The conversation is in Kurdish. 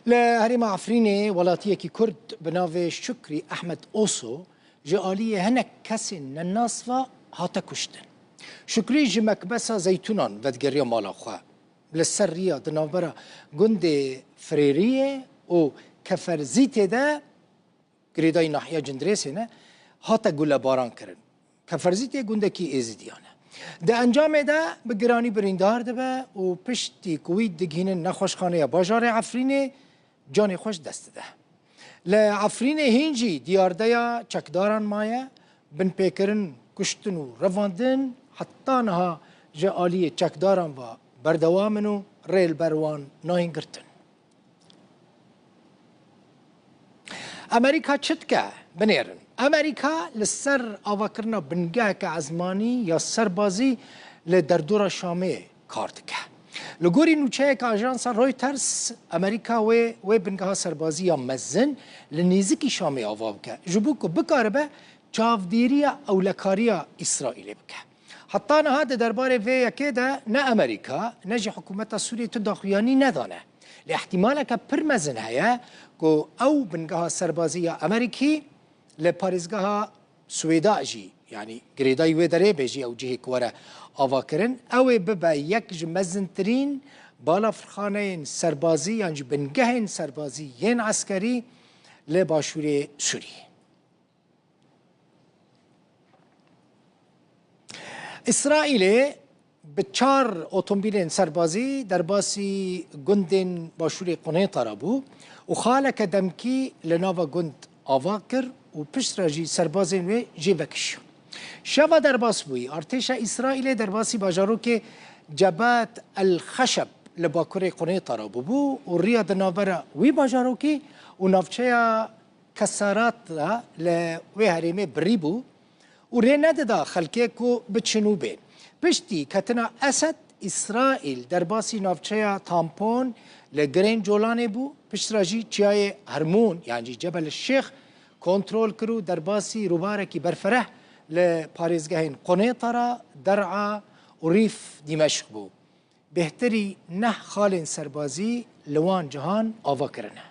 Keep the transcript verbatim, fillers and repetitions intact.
Li herêma Efrînê welatiyekî Kurd bi navê Şukrî Ehmed Oso ji aliyê hinek kesên nenas ve hate kuştin. Şukrî ji Mekbesa Zeytûnan vedigeriya mala xwe. Li ser riya di navbera gundê Firêriyê û Keferzîtê de girêdayî nahiya Cindirêsê ne, hate gulebaran kirin. Keferzîtê gundekî Êzidiyan e. Di encamê de bi giranî birîndar dibe û piştî ku wî digihînin nexweşxaneya bajarê Efrînê, canê xwe ji dest dide. Li Efrînê hîn jî diyardeya çekdaran maye, binpêkirin, kuştin û revandin heta niha ji aliyê çekdaran ve berdewam in û rê li ber wan nayên girtin. Amerîka çi dike? Binêrin. Amerîka li ser avakirina bingeheke ezmanî ya serbazî li derdora Şamê kar dike. Li gorî nûçeyeke ajansa Reuters, Amerîka wê, wê bingeha serbazî ya mezin li nêzîkî Şamê ava bike, ji bo ku bikaribe çavdêriya ewlekariya Îsraîlê bike. Heta niha di derbarê vê yekê de ne Amerîka, ne jî hikûmeta Sûriyê tu daxuyanî nedane. Lê ihtimaleke pir mezin heye ku ew bingeha serbazî ya Amerîkî li parêzgeha Swêda jî, yanî girêdayî wê derê be jî ew cihê ku were avakirin, ew ê bibe yek ji mezintirîn balafirxaneyên serbazî yan jî bingehên serbazî yên eskerî li başûrê Sûriyê. Îsraîlê bi çar otomobîlên serbazî derbasî gundên başûrê Qunêtara bû û xaleke demkî li nava gund ava kir û piştre jî serbazên wê jê vekişiya. Şeva derbasbûyî, artêşa Îsraîlê derbasî bajarokê Cebat el Xeşeb li bakurê Qunêtara bûbû û riya di navbera wî bajarokî û navçeya Kesarat de li wê herêmê birî bû û rê nedida xelkê ku biçin û bên. Piştî ketina Esed, Îsraîl derbasî navçeya Tampon li Girên Colanê bû, piştre jî çiyayê Hermûn yan jî Cebel Şêx kontrol kir û derbasî rûbarekî berfereh li parêzgehên Qunêtara, Der'a û Rîf Dîmeşq bû. Bêhtirî neh xalên serbazî li wan cihan ava kirine.